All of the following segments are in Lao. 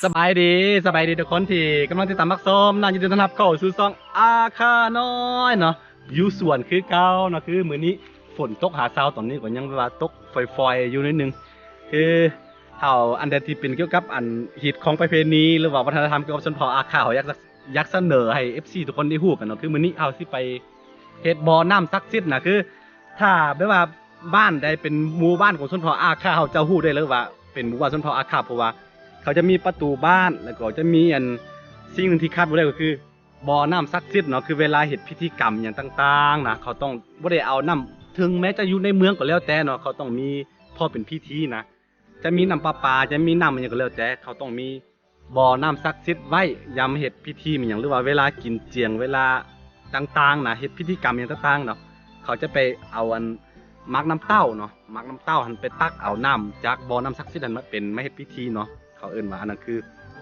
ສະບາຍດີ ສະບາຍດີທຸກຄົນທີ່ກຳລັງຕິດຕາມຮັບຊົມເນາະ. ຍິນດີຕ້ອນຮັບເຂົ້າສູ່ຊ່ອງອາຄານ້ອຍເນາະ ຢູ່ສວນຄືເກົ່າເນາະ. ຄືມື້ນີ້ຝົນຕົກຫາເຊົ້າ ຕອນນີ້ກໍຍັງແບບວ່າຕົກຝອຍໆຢູ່ໜ້ອຍໜຶ່ງ. ຄືເຮົາ ອັນໃດທີ່ເປັນກ່ຽວກັບອັນຮີດຄອງປະເພນີ ຫຼືວ່າວັດທະນະທຳກ່ຽວກັບຊົນເຜົ່າອາຄາ ເຮົາຢາກ ຢາກສະເໜີໃຫ້ເອັຟຊີທຸກຄົນໄດ້ຮູ້ກັນເນາະ. ຄືມື້ນີ້ເຮົາຊິໄປເຮັດບໍ່ນ້ຳສັກສິດນະ. ຄື ຖ້າແບບວ່າບ້ານໃດເປັນໝູ່ບ້ານຂອງຊົນເຜົ່າອາຄາ ເຮົາຈະຮູ້ໄດ້ເລີຍວ່າເປັນໝູ່ບ້ານຊົນເຜົ່າອາຄາ ເພາະວ່າເຂົາຈະມີປະຕູບ້ານ ແລ້ວກໍຈະມີອັນ ສິ່ງໜຶ່ງທີ່ຂາດບໍ່ໄດ້ກໍຄືບໍ່ນ້ຳສັກສິດເນາະ. ຄືເວລາເຮັດພິທີກຳຫຍັງຕ່າງໆນະ ເຂົາຕ້ອງ ບໍ່ໄດ້ເອົານ້ຳ ເຖິງແມ້ຈະຢູ່ໃນເມືອງກໍແລ້ວແຕ່ເນາະ ເຂົາຕ້ອງມີ ພໍເປັນພິທີນະ ຈະມີນ້ຳປະປາ ຈະມີນ້ຳຫຍັງກໍແລ້ວແຕ່ ເຂົາຕ້ອງມີ ບໍ່ນ້ຳສັກສິດໄວ້ ຍາມເຮັດພິທີແມ່ນຫຍັງ ຫຼືວ່າເວລາກິນຈຽງ ເວລາຕ່າງໆນະ ເຮັດພິທີກຳຫຍັງຕ່າງໆເນາະ ເຂົາຈະໄປເອົາອັນໝາກນ້ຳເຕົ້າເນາະ ໝາກນ້ຳເຕົ້າຫັ້ນໄປຕັກເອົານ້ຳຈາກບໍ່ນ້ຳສັກສິດຫັ້ນມາເປັນ ມາເຮັດພິທີເນາະ. ເຂົາເອີ້ນວ່າອັນນັ້ນຄື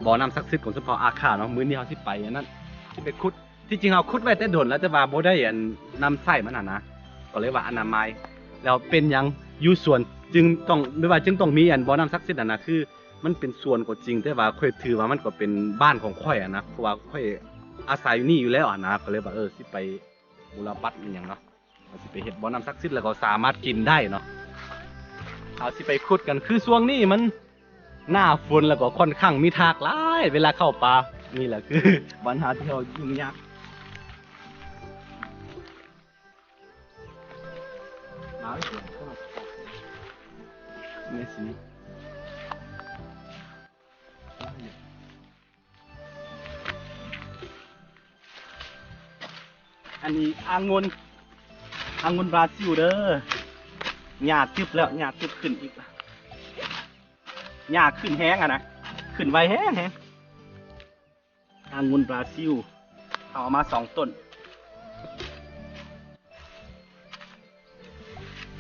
ບໍ່ນ້ຳສັກສິດຂອງຊົນເຜົ່າອາຄາເນາະ. ມື້ນີ້ເຮົາຊິໄປອັນນັ້ນ ຊິໄປຂຸດ ທີ່ຈິງເຮົາຂຸດໄວ້ແຕ່ດົນແລ້ວ ແຕ່ວ່າບໍ່ໄດ້ອັນນຳໃຊ້ມັນຫັ້ນນະ ກໍເລີຍວ່າອະນາໄມ. ແລ້ວເປັນຫຍັງຢູ່ສວນຈຶ່ງຕ້ອງ ຫຼືວ່າຈຶ່ງຕ້ອງມີອັນບໍ່ນ້ຳສັກສິດຫັ້ນນະ ຄື ມັນເປັນສວນກໍຈິງ ແຕ່ວ່າຂ້ອຍຖືວ່າມັນກໍເປັນບ້ານຂອງຂ້ອຍຫັ້ນນະ ເພາະວ່າຂ້ອຍອາໄສຢູ່ນີ້ຢູ່ແລ້ວຫັ້ນນະ. ກໍເລີຍວ່າ ເອີ ຊິໄປບຸລະບັດອີ່ຫຍັງເນາະ ເຮົາຊິໄປເຮັດບໍ່ນ້ຳສັກສິດ ແລ້ວກໍສາມາດກິນໄດ້ເນາະ. ເຮົາຊິໄປຂຸດກັນ ຄືຊ່ວງນີ້ມັນໜ້າຝົນ ແລ້ວກໍຂ້ອນຂ້າງມີທາກຫຼາຍ ເວລາເຂົ້າປ່າ. ນີ້ແຫຼະຄືບັນຫາທີ່ເຮົາຫຍຸ້ງຍາກ. ອັນນີ້ອາງຸ່ນ ອາງຸ່ນບຣາຊິວເດີ. ຫຍ້າຕຶບແລ້ວ ຫຍ້າຕຶບຂຶ້ນອີກ ຫຍ້າຂຶ້ນແຮງຫັ້ນນະ ຂຶ້ນໄວແຮງໆ. ອາງຸ່ນບຣາຊິວ ເຮົາເອົາມາສອງຕົ້ນ.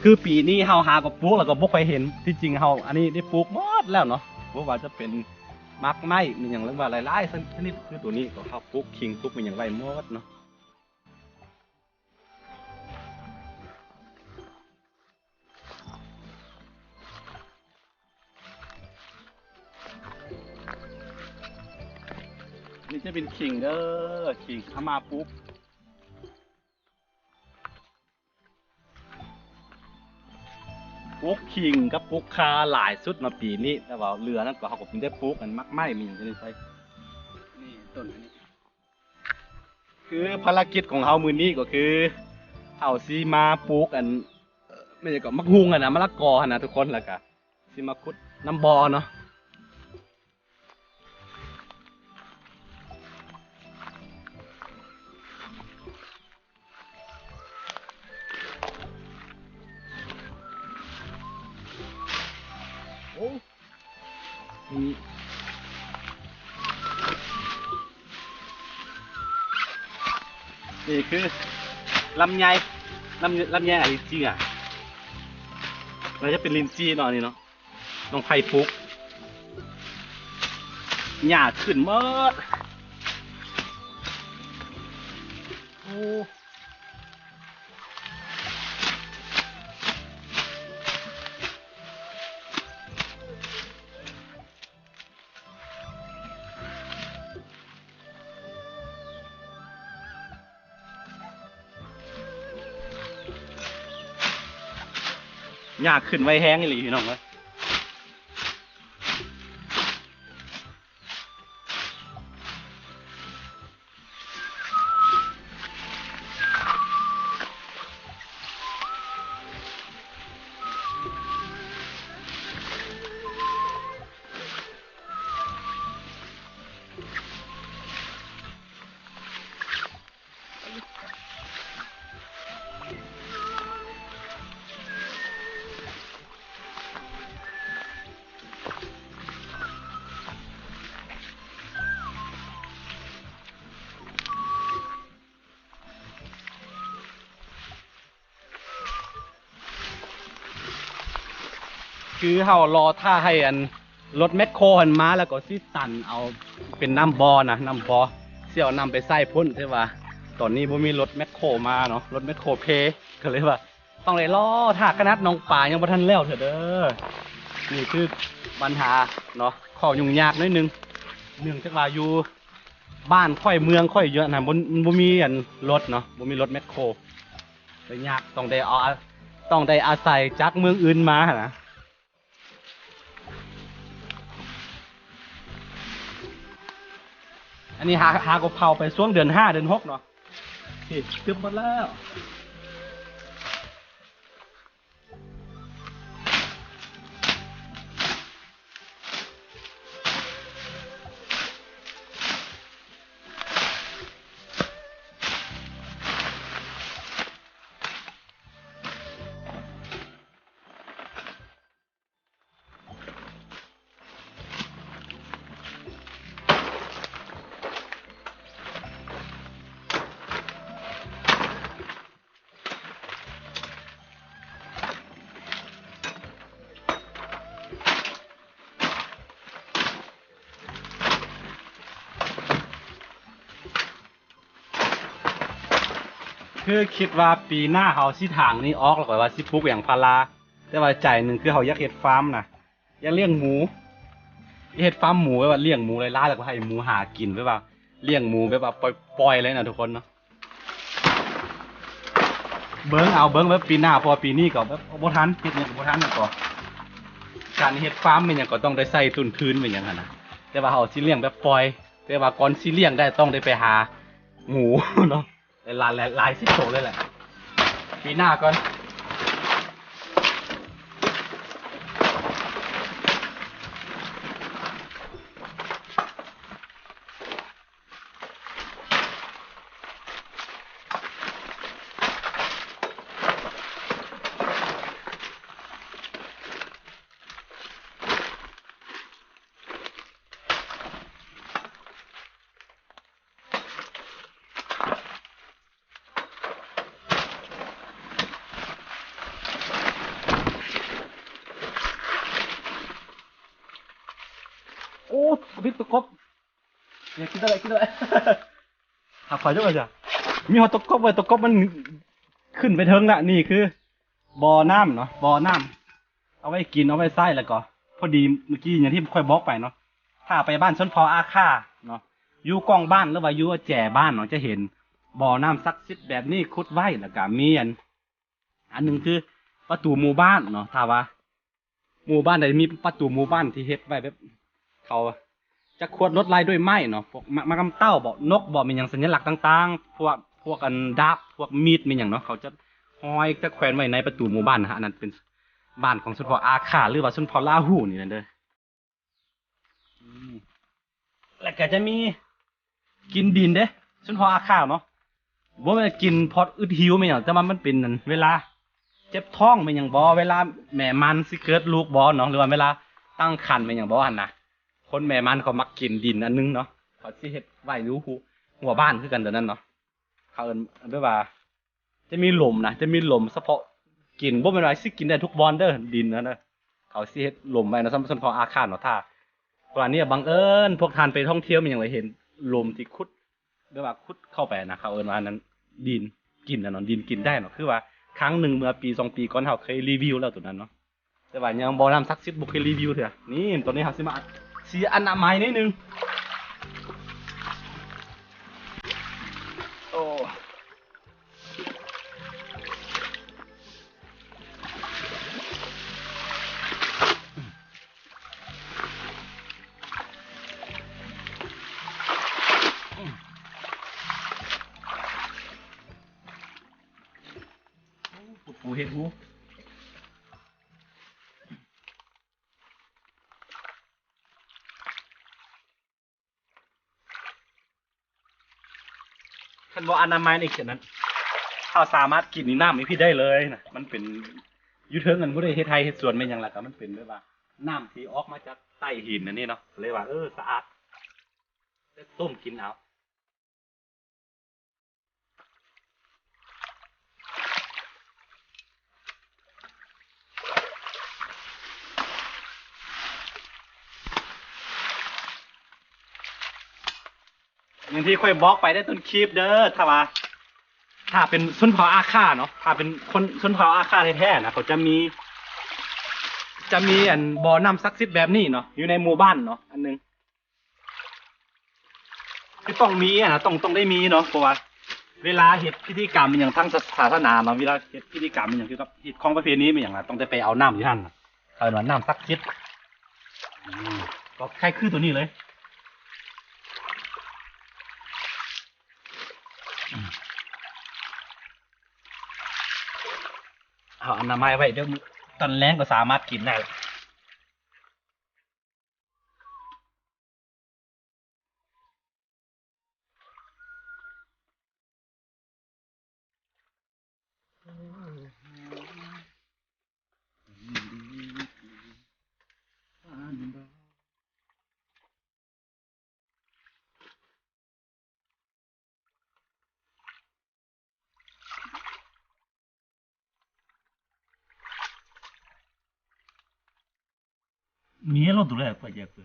ຄືປີນີ້ເຮົາຫາກໍປູກແລ້ວກໍບໍ່ຄ່ອຍເຫັນ. ທີ່ຈິງເຮົາ ອັນນີ້ໄດ້ປູກໝົດແລ້ວເນາະ ບໍ່ວ່າຈະເປັນໝາກໄມ້ ມີຫຍັງ ຫຼືວ່າຫຼາຍໆຊະນິດ. ຄືໂຕນີ້ກໍເຮົາປູກຄີງ ປູກມີຫຍັງໄວ້ໝົດເນາະ. ນີ້ຈະເປັນຂີງເດີ ຂີງເອົາມາປູກ ປູກຂີງກັບປູກຂ່າຫຼາຍສຸດເນາະປີນີ້. ແຕ່ວ່າເຫຼືອນັ້ນກໍເຮົາກໍມີແຕ່ປູກອັນໝາກໄມ້ ມີຫຍັງຈະໄດ້ໃສ່. ນີ້ຕົ້ນອັນນີ້ ຄືພາລະກິດຂອງເຮົາມື້ນີ້ກໍຄື ເຮົາຊິມາປູກອັນ ແມ່ນຫຍັງກໍໝາກຫຸ່ງຫັ້ນນະ ມະລະກອຫັ້ນນະທຸກຄົນ ແລ້ວກະຊິມາຂຸດນ້ຳບໍ່ເນາະ. ໂອ້ ນີ້ ນີ້ຄືລຳໄຍ ລຳ ລຳໄຍອາລິນຈີອະ ໜ້າຈະເປັນລິນຈີເນາະ ອັນນີ້ເນາະ. ນ້ອງໄຜ່ປູກ ຫຍ້າຂຶ້ນໝົດ. ໂອ້ ຫຍ້າຂຶ້ນໄວແຮງອີ່ຫຼີພີ່ນ້ອງເອີຍ. ຄືເຮົາລໍຖ້າໃຫ້ອັນລົດແມັກໂຄຫັ້ນມາ ແລ້ວກໍຊິຕັນເອົາເປັນນ້ຳບໍ່ນະ ນ້ຳບໍ່ ຊິເອົານ້ຳໄປໃສ່ພຸ້ນ. ແຕ່ວ່າຕອນນີ້ບໍ່ມີລົດແມັກໂຄມາເນາະ ລົດແມັກໂຄເພ ກໍເລີຍວ່າຕ້ອງໄດ້ລໍຖ້າ ຂະໜາດໜອງປາຍັງບໍ່ທັນແລ້ວເທື່ອເດີ. ນີ້ຄືບັນຫາເນາະ ຂໍ້ຫຍຸ້ງຍາກໜ້ອຍໜຶ່ງ. ເນື່ອງຈາກວ່າຢູ່ບ້ານຂ້ອຍເມືອງຂ້ອຍຢູ່ຫັ້ນນະ ບໍ່ ມັນບໍ່ມີອັນລົດເນາະ ບໍ່ມີລົດແມັກໂຄ ເລີຍຍາກ ຕ້ອງໄດ້ເອົາ ຕ້ອງໄດ້ອາໄສຈາກເມືອງອື່ນມາຫັ້ນນະ. ອັນນີ້ຫາ ຫາກໍເຜົາໄປຊ່ວງເດືອນຫ້າເດືອນຫົກເນາະ ນີ້ຕຶບໝົດແລ້ວ. ຄືຄິດວ່າປີໜ້າເຮົາຊິຖາງນີ້ອອກ ແລ້ວຂ້ອຍວ່າຊິປູກຢາງພາລາ ແຕ່ວ່າໃຈໜຶ່ງຄືເຮົາຢາກເຮັດຟາມນະ ຢາກລ້ຽງໝູ ເຮັດຟາມໝູ ແບບວ່າລ້ຽງໝູຫຼາຍໆ ແລ້ວກໍໃຫ້ໝູຫາກິນ ແບບວ່າລ້ຽງໝູແບບວ່າປ່ອຍໆເລີຍນະທຸກຄົນເນາະ. ເບິ່ງເອົາ ເບິ່ງແບບປີໜ້າ ເພາະວ່າປີນີ້ກໍແບບບໍ່ທັນ ເຮັດຫຍັງກໍບໍ່ທັນ ແລ້ວກໍການເຮັດຟາມແມ່ນຫຍັງກໍຕ້ອງໄດ້ໃຊ້ຕົ້ນທຶນແມ່ນຫຍັງຫັ້ນນະ ແຕ່ວ່າເຮົາຊິລ້ຽງແບບປ່ອຍ ແຕ່ວ່າກ່ອນຊິລ້ຽງໄດ້ຕ້ອງໄດ້ໄປຫາໝູເນາະ ຫຼາຍ ຫຼາຍ ຫຼາຍສິບໂຕເລີຍແຫຼະ ປີໜ້າກ່ອນ. ໂອ້ ບິດຕົວກົບ ເອີ ກິນໄດ້ ກິນໄດ້ ຫາໄຟດ້ວຍຈ້ະ ມີຮອດຕົວກົບເວີຍ ຕົວກົບມັນຂຶ້ນໄປເທິງລະ ນີ້ຄືບໍ່ນ້ຳເນາະ ບໍ່ນ້ຳ ເອົາໄວ້ກິນ ເອົາໄວ້ໃຊ້ ແລ້ວກໍພໍດີເມື່ອກີ້ຢ່າງທີ່ຂ້ອຍບອກໄປເນາະ ຖ້າໄປບ້ານຊົນເຜົ່າອາຂ່າເນາະ ຢູ່ກ້ອງບ້ານ ຫຼືວ່າຢູ່ແຈບ້ານເນາະ ຈະເຫັນບໍ່ນ້ຳສັກສິດແບບນີ້ຂຸດໄວ້ ແລ້ວກໍມີອັນ ອັນໜຶ່ງຄືປະຕູໝູ່ບ້ານເນາະ ຖ້າວ່າໝູ່ບ້ານໃດມີປະຕູໝູ່ບ້ານທີ່ເຮັດໄວ້ແບບ ເຂົາຈະຂວດລົດລາຍດ້ວຍໄມ້ເນາະ ພວກໝາກ ໝາກນ້ຳເຕົ້າບໍ ນົກບໍ ແມ່ນຫຍັງ ສັນຍະລັກຕ່າງໆ ພວກ ພວກອັນດາບ ພວກມີດ ແມ່ນຫຍັງເນາະ ເຂົາຈະຫ້ອຍ ຈະແຂວນໄວ້ໃນປະຕູໝູ່ບ້ານນະ ອັນນັ້ນເປັນບ້ານຂອງຊົນເຜົ່າອາຂ່າ ຫຼືວ່າຊົນເຜົ່າລາຫູນີ້ແຫຼະເດີ. ອືມ ແລ້ວກໍຈະມີກິນດິນເດ້ ຊົນເຜົ່າອາຂ່າເນາະ ບໍ່ແມ່ນກິນເພາະອຶດຫິວແມ່ນຫຍັງ ແຕ່ວ່າມັນເປັນອັນເວລາເຈັບທ້ອງແມ່ນຫຍັງບໍ ເວລາແມ່ມັນຊິເກີດລູກບໍເນາະ ຫຼືວ່າເວລາຕັ້ງຄັນແມ່ນຫຍັງບໍຫັ້ນນະ ຄົນແມ່ມັນເຂົາມັກກິນດິນອັນໜຶ່ງເນາະ ເຂົາຊິເຮັດໄວ້ຢູ່ຫົວ ຫົວບ້ານຄືກັນໂຕນັ້ນເນາະ ເຂົາເອີ້ນແບບວ່າ ຈະມີລົມນະ ຈະມີລົມສະເພາະກິນ ບໍ່ແມ່ນວ່າຊິກິນໄດ້ທຸກບ່ອນເດີ ດິນຫັ້ນນະ ເຂົາຊິເຮັດລົມໄວ້ນະ ສຳ ສຳເພາະອາຄານເນາະ ຖ້າ ກະລະນີບັງເອີນພວກທ່ານໄປທ່ອງທ່ຽວແມ່ນຫຍັງ ແລ້ວເຫັນລົມທີ່ຂຸດ ແບບວ່າຂຸດເຂົ້າໄປນະ ເຂົາເອີ້ນວ່າອັນນັ້ນ ດິນກິນນະເນາະ ດິນກິນໄດ້ເນາະ ຄືວ່າຄັ້ງໜຶ່ງເມື່ອປີສອງປີກ່ອນ ເຮົາເຄີຍຣີວິວແລ້ວໂຕນັ້ນເນາະ. ແຕ່ວ່າຍັງບໍ່ນຳສັກສິດ ບໍ່ເຄີຍຣີວິວເທື່ອ. ນີ້ ຕອນນີ້ເຮົາຊິມາ ຊິອະນາໄມໜ້ອຍໜຶ່ງ. ໂອ້ ປູເຫັດຫູ. ຄັນບໍ່ອະນາໄມນີ້ ຄືນັ້ນ ເຮົາສາມາດກິນນ້ຳໃນພີ້ໄດ້ເລີຍນະ. ມັນເປັນ ຢູ່ເທິງນັ້ນບໍ່ໄດ້ເຮັດໄຮ່ເຮັດສວນແມ່ນຫຍັງ ແລ້ວກໍມັນເປັນແບບວ່ານ້ຳທີ່ອອກມາຈາກໃຕ້ຫີນອັນນີ້ເນາະ ເລີຍວ່າ ເອີ ສະອາດ ແຕ່ຕົ້ມກິນເອົາ. ຢ່າງທີ່ຂ້ອຍບອກໄປໃນຕົ້ນຄລິບເດີ ຖ້າວ່າ ຖ້າເປັນຊົນເຜົ່າອາຂ່າເນາະ ຖ້າເປັນຄົນຊົນເຜົ່າອາຂ່າແທ້ໆນະ ເຂົາຈະມີ ຈະມີອັນບໍ່ນ້ຳສັກສິດແບບນີ້ເນາະ ຢູ່ໃນໝູ່ບ້ານເນາະ ອັນໜຶ່ງ. ຄືຕ້ອງມີຫັ້ນນະ ຕ້ອງ ຕ້ອງໄດ້ມີເນາະ ເພາະວ່າເວລາເຮັດພິທີກຳອີ່ຫຍັງທາງສາ ສາສະໜາເນາະ ເວລາເຮັດພິທີກຳອີ່ຫຍັງກ່ຽວກັບເຮັດຂອງປະເພນີອີ່ຫຍັງນະ ຕ້ອງໄດ້ໄປເອົານ້ຳຢູ່ຫັ້ນນະ ເອີ້ນວ່ານ້ຳສັກສິດ ອືມ ກໍຄ້າຍຄືຕົວນີ້ເລີຍ ອືມ ເອົາອະນາໄມໄວ້ ດຽວມື້ຕອນແລງກໍສາມາດກິນໄດ້. Niye lo dule pa je pe.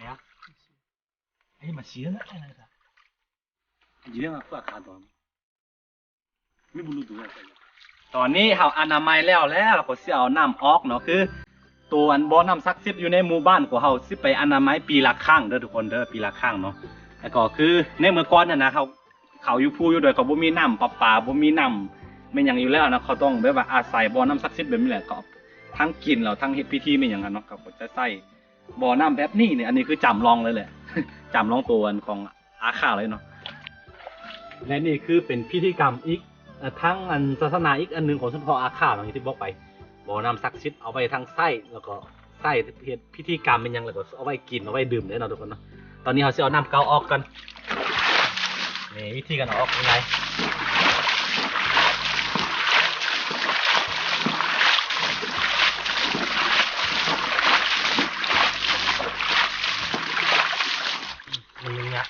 Ya. Ai ma siya na na ta. Jire ma pa ka don. ຕອນນີ້ເຮົາອະນາໄມແລ້ວແລ້ວ ເຮົາກໍຊິເອົານ້ຳອອກເນາະ ຄືໂຕອັນບໍ່ນ້ຳສັກສິດຢູ່ໃນໝູ່ບ້ານຂອງເຮົາຊິໄປອະນາໄມປີລະຄັ້ງເດີທຸກຄົນເດີ ປີລະຄັ້ງເນາະ ແລ້ວກໍຄືໃນເມື່ອກ່ອນຫັ້ນນະ ເຮົາ ເຂົາຢູ່ພູຢູ່ດອຍ ເຂົາບໍ່ມີນ້ຳປະປາ ບໍ່ມີນ້ຳແມ່ນຫຍັງຢູ່ແລ້ວນະ ເຂົາຕ້ອງແບບວ່າອາໄສບໍ່ນ້ຳສັກສິດແບບນີ້ແຫຼະ ກໍທັງກິນແລ້ວທັງເຮັດພິທີແມ່ນຫຍັງຫັ້ນເນາະ ເຂົາກໍຈະໃຊ້ ບໍ່ນ້ຳແບບນີ້ນີ້ ອັນນີ້ຄືຈຳລອງເລີຍແຫຼະ ຈຳລອງໂຕອັນຂອງອາຂ້າເລີຍເນາະ ແລະນີ້ຄືເປັນພິທີກຳອີກ ເອີ ທາງອັນສາສະໜາອີກອັນໜຶ່ງຂອງຊົນເຜົ່າອາຂ້າເນາະ ທີ່ບອກໄປ ບໍ່ນ້ຳສັກສິດເອົາໄວ້ທັງໃຊ້ ແລ້ວກໍໃຊ້ເຮັດພິທີກຳແມ່ນຫຍັງ ແລ້ວກໍເອົາໄວ້ກິນ ເອົາໄວ້ດື່ມເດ້ເນາະທຸກຄົນເນາະ ຕອນນີ້ເຮົາຊິເອົານ້ຳເກົ່າອອກກ່ອນ ນີ້ວິທີການເອົາອອກງ່າຍໆ ມັນຍາກ.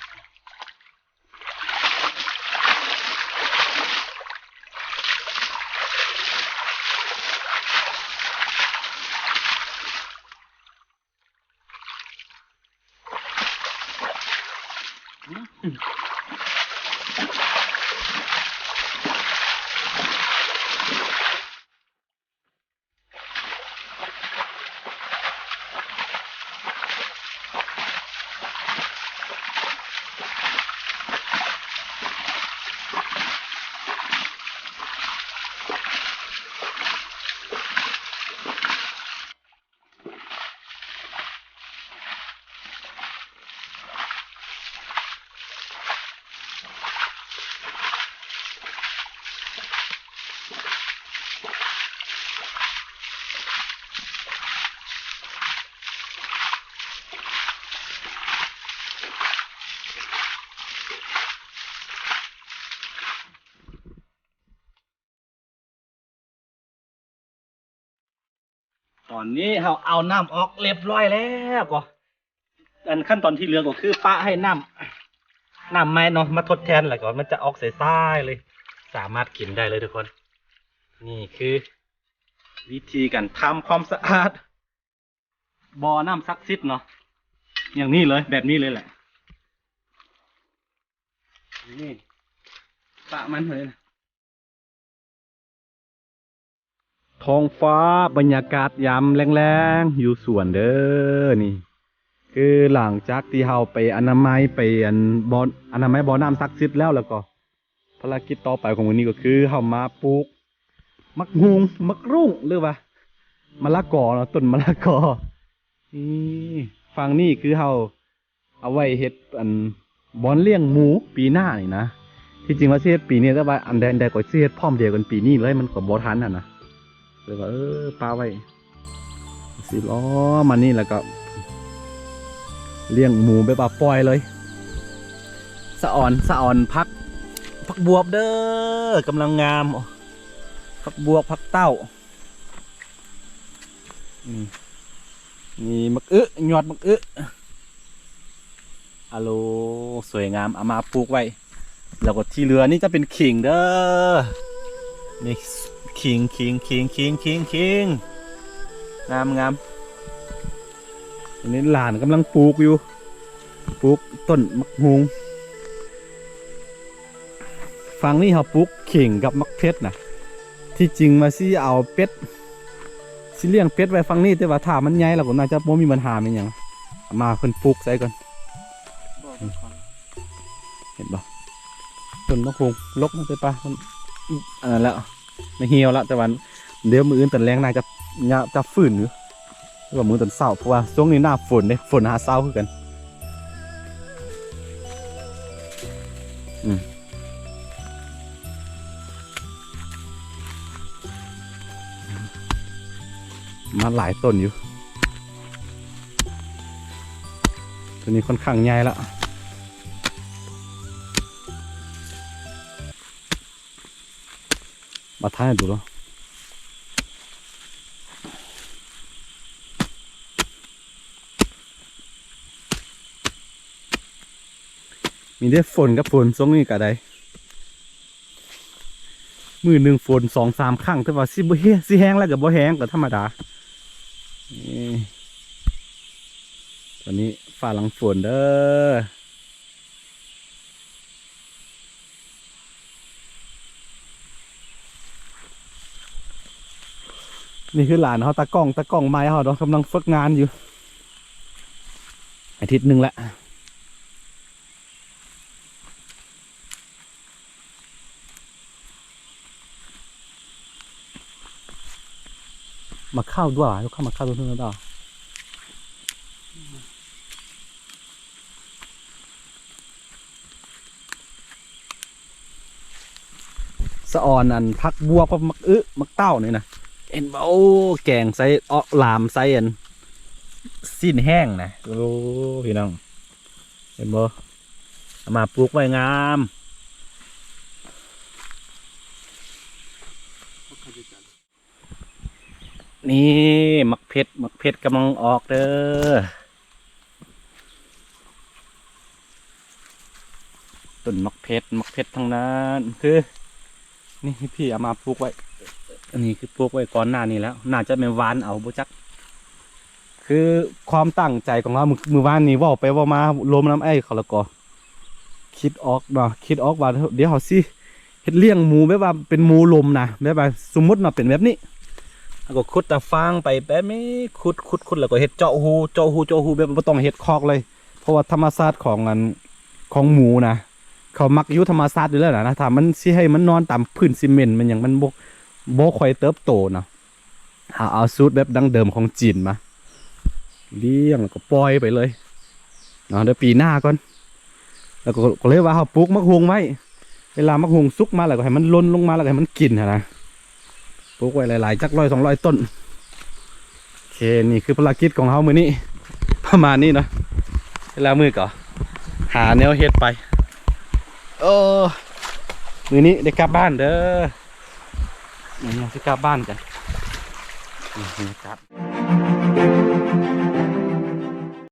ຕອນນີ້ເຮົາເອົານ້ຳອອກລຽບລ້ອຍແລ້ວ ກໍ ອັນຂັ້ນຕອນທີ່ເຫຼືອກໍຄືປະໃຫ້ນ້ຳ ນ້ຳໃໝ່ເນາະ ມາທົດແທນ ແລ້ວກໍມັນຈະອອກໃສໆເລີຍ ສາມາດກິນໄດ້ເລີຍທຸກຄົນ. ນີ້ຄືວິທີການທຳຄວາມສະອາດ ບໍ່ນ້ຳສັກສິດເນາະ ຢ່າງນີ້ເລີຍ ແບບນີ້ເລີຍແຫຼະ ນີ້ປະມັນເລີຍນະ. ທ້ອງຟ້າ ບັນຍາກາດຍາມແລງໆ ຢູ່ສວນເດີ ນີ້ ຄືຫຼັງຈາກທີ່ເຮົາໄປອະນາໄມ ໄປອັນ ບໍ່ ອະນາໄມບໍ່ນ້ຳສັກສິດແລ້ວ ແລ້ວກໍ ພາລະກິດຕໍ່ໄປຂອງມື້ນີ້ກໍຄືເຮົາມາປູກໝາກຫຸ່ງ ໝາກຮຸ່ງ ຫຼືວ່າມະລະກອເນາະ ຕົ້ນມະລະກອ. ນີ້ ຝັ່ງນີ້ຄືເຮົາເອົາໄວ້ເຮັດອັນບ່ອນລ້ຽງໝູປີໜ້ານີ້ນະ. ທີ່ຈິງວ່າຊິເຮັດປີນີ້ ແຕ່ວ່າອັນໃດໆກໍຊິເຮັດພ້ອມດຽວກັນປີນີ້ເລີຍ ມັນກໍບໍ່ທັນຫັ້ນນະ. ເລີຍວ່າ ເອີ ປະໄວ້ ຊິລໍມານີ້ ແລ້ວກໍລ້ຽງໝູແບບວ່າປ່ອຍເລີຍ. ສະອອນ ສະອອນ ຜັກ ຜັກບວບເດີ ກຳລັງງາມ ຜັກບວບ ຜັກເຕົ້າ ອືມ ມີໝາກອຶ ຍອດໝາກອຶ ອາໂລ ສວຍງາມ ເອົາມາປູກໄວ້. ແລ້ວກໍທີ່ເຫຼືອນີ້ຈະເປັນຂີງເດີ ນີ້ ຂີງ ຂີງ ຂີງ ຂີງ ຂີງ ຂີງ ຂີງ ງາມໆ. ອັນນີ້ຫຼານກຳລັງປູກຢູ່ ປູກຕົ້ນໝາກຫຸ່ງ. ຝັ່ງນີ້ເຮົາປູກຂີງກັບໝາກເຜັດນະ. ທີ່ຈິງວ່າຊິເອົາເປັດ ຊິລ້ຽງເປັດໄວ້ຝັ່ງນີ້ ແຕ່ວ່າຖ້າມັນໃຫຍ່ແລ້ວກໍໜ້າຈະບໍ່ມີບັນຫາແມ່ນຫຍັງ. ເອົາມາເພິ່ນປູກໃສ່ກ່ອນ. ບໍ່ ເຫັນບໍ່? ຕົ້ນມະຮວງລົກມາແຕ່ປ່າ ມັນ ອັນນັ້ນແລ້ວ ມັນຫ່ຽວລະ ແຕ່ວ່າດຽວມື້ອື່ນຕອນແລງໜ້າຈະ ຈະ ຈະຟື້ນຢູ່ ຫຼືວ່າມື້ຕອນເຊົ້າ ເພາະວ່າຊ່ວງນີ້ໜ້າຝົນເດ້ ຝົນຫາເຊົ້າຄືກັນ. ອືມ ມາຫຼາຍຕົ້ນຢູ່ ໂຕນີ້ຂ້ອນຂ້າງໃຫຍ່ລະ ມາຖ່າຍໃຫ້ດູເນາະ. ມີແຕ່ຝົນກັບຝົນ ຊ່ວງນີ້ກະໄດ້ ມື້ໜຶ່ງຝົນສອງສາມຄັ້ງ ແຕ່ວ່າຊິບໍ່ແຮງ ຊິແຮງແລ້ວກະບໍ່ແຮງ ກະທຳມະດາ. ນີ້ ຕອນນີ້ຟ້າຫຼັງຝົນເດີ. ນີ້ຄືຫຼານເຮົາ ຕາກ້ອງ ຕາກ້ອງໃໝ່ເຮົາເນາະ ກຳລັງຝຶກງານຢູ່ ອາທິດໜຶ່ງລະ. ໝາກຂາວດ້ວຍ ລູກຄ້າ ໝາກຂາວດ້ວຍ ສະອອນອັນຜັກບວບກັບໝາກອຶ ໝາກເຕົ້ານີ້ນະ ເຫັນບໍ່? ໂອ້ ແກງໃສ່ ເອາະ ລາມໃສ່ອັນຊີ້ນແຫ້ງນະ. ໂອ້ ພີ່ນ້ອງ ເຫັນບໍ່? ເອົາມາປູກໄວ້ງາມ. ນີ້ ໝາກເຜັດ ໝາກເຜັດກຳລັງອອກເດີ ຕົ້ນໝາກເຜັດ ໝາກເຜັດທັງນັ້ນ ຄື ນີ້ ພີ່ເອົາມາປູກໄວ້ ອັນນີ້ຄືປູກໄວ້ກ່ອນໜ້ານີ້ແລ້ວ ໜ້າຈະແມ່ນຫວ່ານເອົາບໍ່ຈັກ. ຄືຄວາມຕັ້ງໃຈຂອງເຮົາ ມື້ ມື້ວານນີ້ເວົ້າໄປເວົ້າມາລົມນຳອ້າຍເຂົາ ແລ້ວກໍຄິດອອກເນາະ ຄິດອອກວ່າ ດຽວເຮົາຊິເຮັດລ້ຽງໝູ ແບບວ່າເປັນໝູລົມນະ ແບບວ່າສົມມຸດເນາະ ເປັນແບບນີ້ ແລ້ວກໍຂຸດຕາຟາງໄປແບບນີ້ ຂຸດ ຂຸດ ຂຸດ ແລ້ວກໍເຮັດເຈາະຮູ ເຈາະຮູ ເຈາະຮູ ແບບບໍ່ຕ້ອງເຮັດຄອກເລີຍ ເພາະວ່າທຳມະຊາດຂອງອັນ ຂອງໝູນະ ເຂົາມັກຢູ່ທຳມະຊາດຢູ່ແລ້ວນະ ຖ້າມັນຊິໃຫ້ມັນນອນຕາມພື້ນຊີເມັນ ມັນຫຍັງ ມັນບໍ່ ບໍ່ຄ່ອຍເຕີບໂຕນະ. ເຮົາເອົາສູດແບບດັ້ງເດີມຂອງຈີນມາລ້ຽງ ແລ້ວກໍປ່ອຍໄປເລີຍເນາະ ດຽວປີໜ້າກ່ອນ ແລ້ວກໍ ກໍເລີຍວ່າເຮົາປູກໝາກຫຸ່ງໄວ້ ເວລາໝາກຫຸ່ງສຸກມາແລ້ວກໍໃຫ້ມັນຫຼົ່ນລົງມາ ແລ້ວກໍໃຫ້ມັນກິນຫັ້ນນະ ປູກໄວ້ຫຼາຍໆ ຈັກຮ້ອຍສອງຮ້ອຍຕົ້ນ. ໂອເຄ ນີ້ຄືພາລະກິດຂອງເຮົາມື້ນີ້ ປະມານນີ້ເນາະ ເວລາມື້ກໍຫາແນວເຮັດໄປ. ໂອ້ ມື້ນີ້ໄດ້ກັບບ້ານເດີ ມື້ນີ້ຊິກັບບ້ານກັນ ນີ້ບັນຍາກາດ.